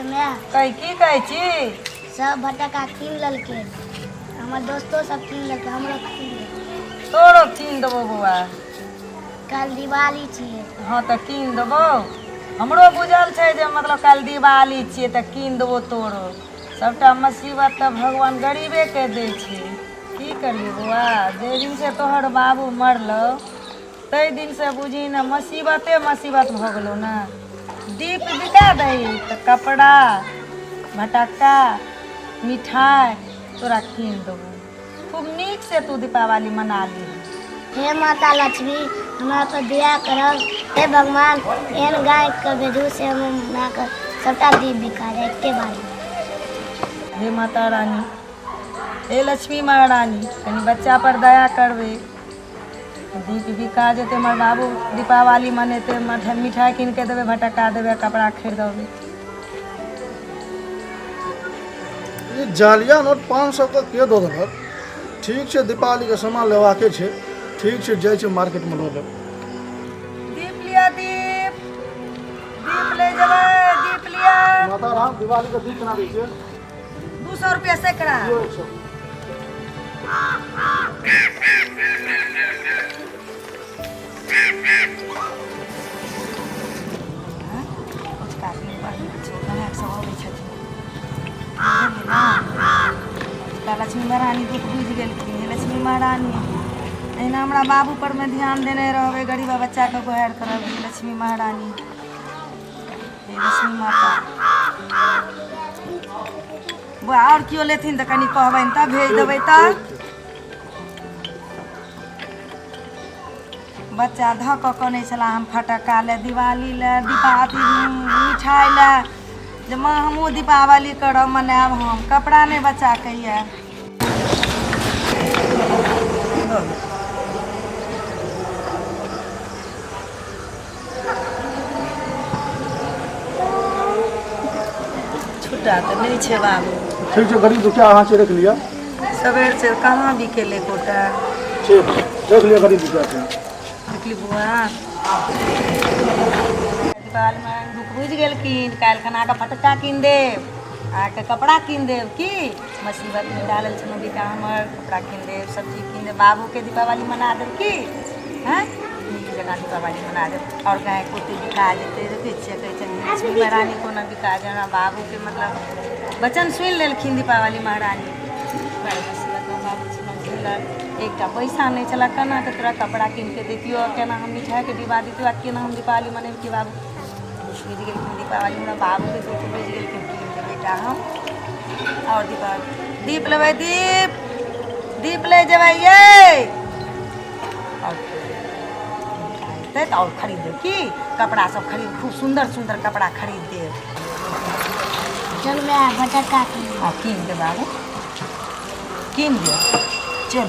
गे माय। कही की कहै छी? सब फटक्का कीन लेलकै, हमर दोस्तो सब कीन लेलकै, हमरो कीन दे। तोरो कीन देबो बौआ। काल्हि दिवाली छियै। हँ तऽ कीन देबो, हमरो बुझल छै जे मतलब काल्हि दिवाली छियै तऽ कीन देबो तोरो। सबटा मुसीबत तऽ भगवान गरीबेके दै छै। की करियै बौआ, जाहि दिनसँ तोहर बाबू मरलौ ताहि दिनसँ बुझही ने मुसीबते मुसीबत भऽ गेलौ ने। दीप बिका दही तऽ कपड़ा फटक्का मिठाइ तोरा कीन देबौ। खूब नीकसँ तू दीपावली मना लीहे। हे माता लक्ष्मी, हमरा पर दया करब। हे भगवान, एहन गायकके भेजू से हमर मायके सभटा दीप बिका जाय एके बारमे। हे माता रानी, हे लक्ष्मी महारानी, कनि बच्चा पर दया करबै, दीप बिका जेतै, हमर बाबू दीपावली मनेतै, मिठाइ कीन कऽ देबै, फटक्का देबै, कपड़ा खरीदबै। ई जालिया नोट 500 के के दऽ देलक? ठीक छै, दीपावलीके सामान लेबाके छै। ठीक छै, जाइ छै मार्केटमे लऽ लेब। दीप लिअ, दीप, दीप ले जेबै, दीप लिअ। माता राम, दीपावलीके दीप केना दै छियै? 200 रुपया सैकड़ा। दियौ 100। अजुका दिन बढ़िआँ छै, ग्राहक सब अबै छथिन, बुझलियै ने? अजुका लक्ष्मी महारानी दुःख बुझि गेलखिन। हे लक्ष्मी महारानी, एहिना हमरा बाबू परमे ध्यान देने रहबै, गरीबा बच्चाके गोहारि करब। हे लक्ष्मी महारानी, हे लक्ष्मी माता। बौआ, आओर केओ लेथिन तऽ कनि कहबनि तऽ भेज देबै। तऽ बच्चा धऽ कऽ कनै छला हम फटक्का लए, दिवाली लए, दीपा अथी मिठाइ लए, जे माँ हमहूँ दीपावली करब, मनायब हम। कपड़ा नहि बच्चाके यए। छुट्टा तऽ नहि छै बाबू। ठीक छै, गरीब दुखिया अहाँ छै, रख लिअ। सबेर से कहाँ बिकेलै एकोटा। ठीक, रख लिअ, गरीब दुखिया छै। देखली बौआ, दीपावलीमे दुख बुझि गेलखिन। काल्हि खन अहाँके फटक्का कीन देब, अहाँके कपड़ा कीन देब। की मुसीबतमे डालल छलहुँ बेटा हमर। कपड़ा कीन देब, सब्जी कीन देब, बाबूके दीपावली मना देब। की हँ, नीक जकाँ दीपावली मना देब। आओर गाय ओते बिका जेतै, देखै छियै, कहै छथिन लक्ष्मी महारानी कोना बिका जाय हमरा बाबूके। मतलब वचन सुनि लेलखिन दीपावली महारानी। बड़ मुसीबतमे बाबू छलहुँ सुन्दर, एकटा पैसा नहि छलए। केना कऽ तोरा कपड़ा कीन कऽ दैतियौ, केना हम मिठाइके डिब्बा दैतियौ आ केना हम दीपावली मनैबतियै बाबू? बुझि गेलखिन दीपावली, हमरा बाबूके दुःख बुझि गेलखिन। कीन देबै बेटा हम। आओर दीपावली दीप लेबै, दीप, दीप ले जेबै ये। आओर हेतै तऽ आओर खरीद देब। की कपड़ा सब खरीद, खूब सुन्दर सुन्दर कपड़ा खरीद देब। चल माय, फटक्का कीन। हँ, कीन देब बाबू, कीन देब। चल,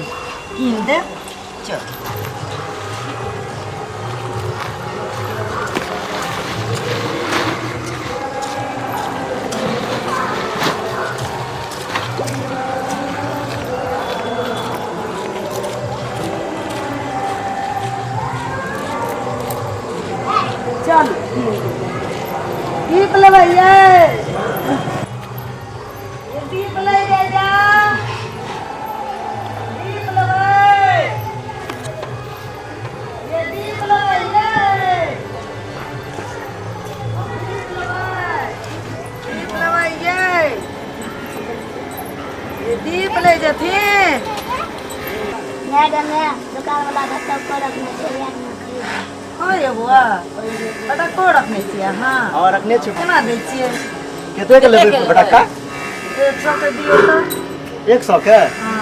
कीन देब, चल। चल, दीप लेबै ये, दीप लै जाय जा, दीप लेबै ये, दीप लेबै ये, दीप लेबै, दीप लेबै ये, ये दीप लै जेथिन। माय गे माय, दोकान वाला फटक्को रखने छै, इएह ने खरीद। हँ ये बौआ, फटक्को रखने छियै अहाँ? हँ, रखने छी। केना दै छियै? कतेक लेबै फटक्का? 100 के दियौ तऽ। 100 के? हँ।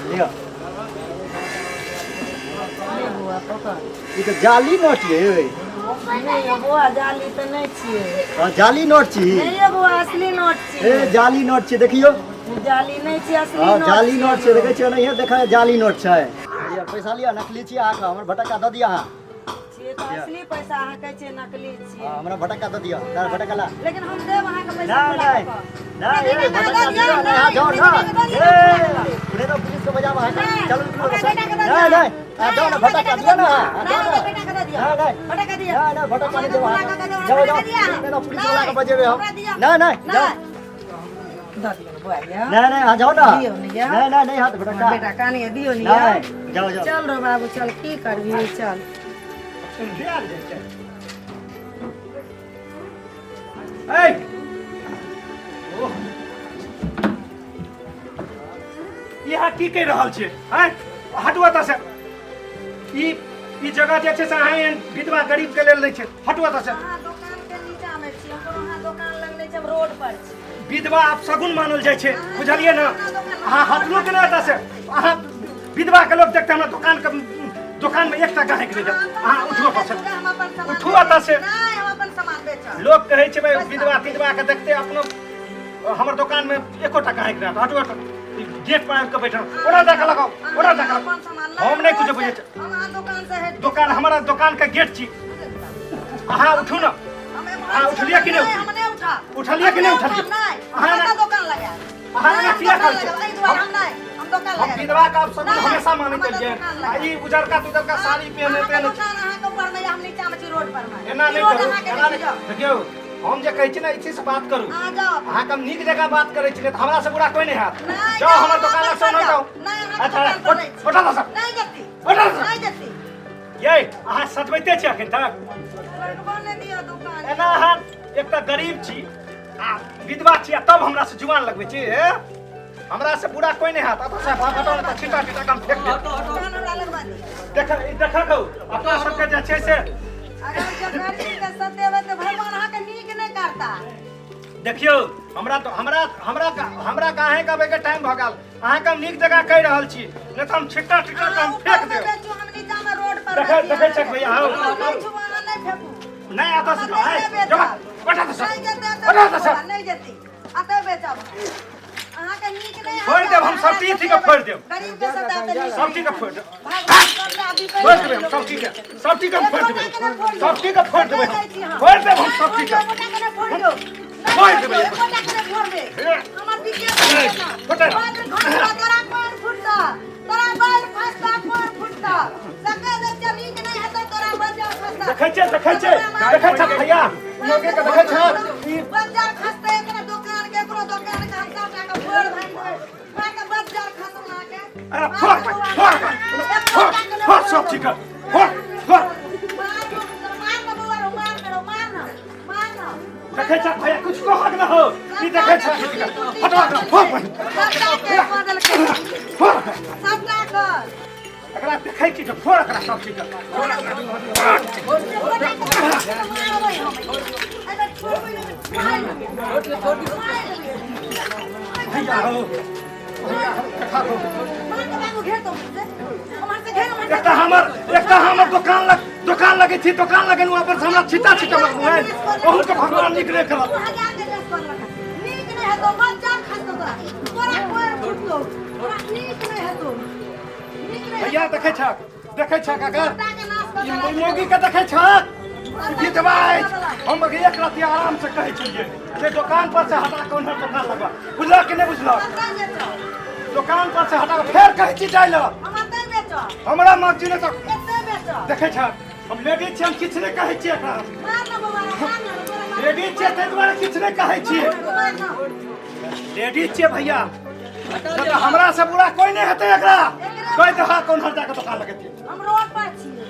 लिअ। ले बौआ, पकड़। ई तऽ जाली नोट ये। नहि यौ बौआ, जाली तऽ नहि छियै। हँ, जाली नोट छी। नहि यौ बौआ, असली नोट ए छियै। जाली नोट छी, देखियौ। जाली नहि छियै, असली हँ, नोट जाली छियै। नोट छै, देखै छियै, ओनाहिये देखै, जाली नोट छै। लिअ पैसा लिअ, नकली छी अहाँके, हमर भटक्का दऽ दिअ अहाँ। छियै तऽ असली पैसा, अहाँ कहै छियै नकली छियै। हँ, हमरा भटक्का दऽ दिअ, ना भटक्का ला। लेकिन हम देब अहाँके पैसा नहीं खुला नहीं कऽ कऽ। नहीं, ए, दीदी के भटक्का दऽ दिअ, दिअ, नहीं, नहि, जाओ ना। दीदी के दऽ दिअ, ए, खुला कऽ। उन्हें तो पुलिस के बजाब अहाँके। नहि, चलू निकलू हमरा ओतऽसँ। बेटाके दऽ नहीं दिअ। नहीं, आ जाओ ना, नहि, हमरा भटक्का बेटाके दिअ दऽ ना, दिअ। आ नहि, जाओ हमरा ना। बेटाके दऽ दिअ। नहीं नहीं भटक्का दिअ। नहीं नहीं, भटक्का नहीं अहाँके देब खुला अहाँके। कऽ कऽ देब, जाओ हमरा जाओ, बेटाके दिअ। नहीं तो पुलिस वाला के नहि, बजेबै हम। हमरा दिअ। नहीं नहीं, जाओ। नहि। दऽ दिअ ने बौआ यै। नहीं नहीं, आ जाओ ना। दियौ ने यै। नहीं नहीं, नहीं हाथ भटक्का। बेटा कानिए दियौ ने यै। नहीं, जाओ जाओ। चल रो बाबू चल, की करबी चल। ऐ ओह। ई अहाँ की कहि रहल छियै? आँय, हटू एतऽ से। ई ई जगह जे छै से अहाँ एहन विधवा गरीब के लेल नहि छै। हटू एतऽ से। अहाँ दोकान के नीचा मे छी, हम कोनो अहाँ दोकान लग नहि छी, हम रोड पर छी। विधवा आब सगुन मानल जाइ छै, बुझलियै ने? अहाँ हटलू कि नहि एतऽ से? अहाँ विधवा के लोग देखते हमरा दुकान के, दुकान में एकटा गाहक नहि जायत। अहाँ उठू एतऽ से, हम अपन सामान उठू एतऽ से। नहि, हम अपन सामान बेचब। लोग कहै छै भाई विधवा तिधवा के देखते अपनो हमर दुकान में एकोटा गाहक नहि आयत। हटू हटू, ई गेट पर आबि कऽ बैठल। ओना जाके लगाउ, ओना जाके अपन लगाउ। सामान हम नहि कुछो बुझै छी। हम अहाँ दोकान से हटि दुकान हमरा दुकान के गेट छी। अहाँ उठू ने। हम एम्हर अहाँ छी, उठलियै कि नहि? नहि, हम नहि उठब। उठलियै कि नहि? हम उठलियै? उठब नहि। अहाँ हम एना- एतऽ दोकान लगायब। अहाँ नहि, एना हम किया दोकान करै छी? लगायब। एहि दुआरे हम नहि, हम दोकान हम लगायब। विधवा के अपशगुन नहि, हमेशा मानैत हम एतऽ एलियै। दोकान आ लगायब। ई उजरका तुजरका साड़ी पहिने अहाँके तेहने दोकान अहाँके ऊपर मे, हम नीचा मे छी, रोड पर मे। एना ई नहि रोड करू, अहाँके एना नहि नहि। जाउ। देखियौ, हम जे कहै छी ने, इसी से बात करू। अहाँ जाउ। अहाँके हम नीक जगह बात करै छी, नहि तऽ हमरा से बुरा कोई नहि हैत। नहि, जाउ जाउ, हमर हम दोकान अपन लग से नहि जाउ। जाउ। नहि, अहाँके अच्छा, दोकान पर नहि छी। उठा दऽ सब। नहि जेती। उठा दऽ सब। नहि जेती। यै, अहाँ सजबैते छी अखन तक? लगबो नहि दिअ दोकान। एना अहाँ एकटा गरीब छी आ विधवा छी आ तब हमरा से जुआन लगबै छी? हे, हमरा से बुरा कोई नहि हैत। अतऽ से हटाउ ने तऽ छिटा छिटा कम फेंक देब। दोकान हमरा लगबा दिअ। देख देख कहू, अपना सबके जे छै से अगर जे गरीबके सतेबै तऽ भगवान अहाँके नीक नहि करता। देखियौ, हमरा तो हमरा हमरा हमरा काहे कहबै के टाइम भऽ गेल। अहाँके हम नीक जगह कहि रहल छी, नहि तऽ हम छिट्टा छिट्टा अहाँ हम ऊपर फेंक मे देब। बेचू, हम नीचा मे रोड पर देखै बेची देखै अहाँके। छक भैया, हौ। हम नहि छू, अहाँ नहि फेकू। नहि, एतऽ से हम जाउ, एतै आइ, बेचब। जाउ, बैठा दे सब। नहि जेतै एतै बैठा दे बेचब, सब। नहि जेती, एतै बेचब। अहाँके नीक नहि फोड़ि देब हम, सब चीज ठीक फोड़ि देब। गरीबके सता तऽ नीक सब चीज के फोड़ि देब। भगवान सबटा बिपैत फोड़ि देबै हम सब चीज के, सब चीज के हम फोड़ि देबै, सब चीज के फोड़ि देबै हम, फोड़ि देब हम सब चीज के। फोड़ि देबै। फोटे ना। देखै छियै, देखै छियै, देखै छक भैया, लोके के देखै छक ई। बज्जर खसतै एकरा दोकान के, एकरो दोकान के हम सबटा के फोड़ भांगि देबै। मार के बज्जर खसू अहाँके। अरे फोड़ फोड़ फोड़ फोड़, सब ठीक है, फोड़ फोड़। देखै छक भैया, कुछ कहक न हो। ई देखै छक, हटवा एकरा, फोड़ फोड़ एकरा। देखै छी जे फोड़ एकरा, सब ठीक है। भैया हो, भैया हो, देखा हो। एकटा हमर दुकान लग दुकान लगे छी, दुकान लगे वहाँ पर से हमरा छिटा छिटा लगलू है। अहूँ के भगवान नीक नहि करत। नीक नहि हेतौ, बज्जर खसतौ तोरा, तोरा पैर फुटतौ तोरा, नीक नहि हेतौ, नीक नहि। भैया, देखै छक, देखै छक, अगर के नाश कऽ ई देलक। मौगी के देखै छक, ई विधवा अछि। हम एक रति आराम से कहै छियै जे दुकान पर से हटा कऽ उन्हर दुकान लगवा। बुझलक कि नहि बुझलक? हम एतै बेचब। दुकान पर से हटा कऽ फेर कहै छी जाइ लए। हम एतै बेचब। हमरा मर्जी नहि तऽ एतै बेचब। देखै छक, हम लेडीज छियै, हम किछु नहि कहै छियै एकरा। मार ना बौआ, मार ना तोरा, मार। लेडीज छियै ताहि दुआरे किछु नहि कहै छियै। मार ना। लेडीज छियै भैया, नहि तऽ हमरा से बुरा कोई नहि हेतै। एकरा कहि दह कोन हर जाके दुकान लगेतियै। हम रोड पर छियै।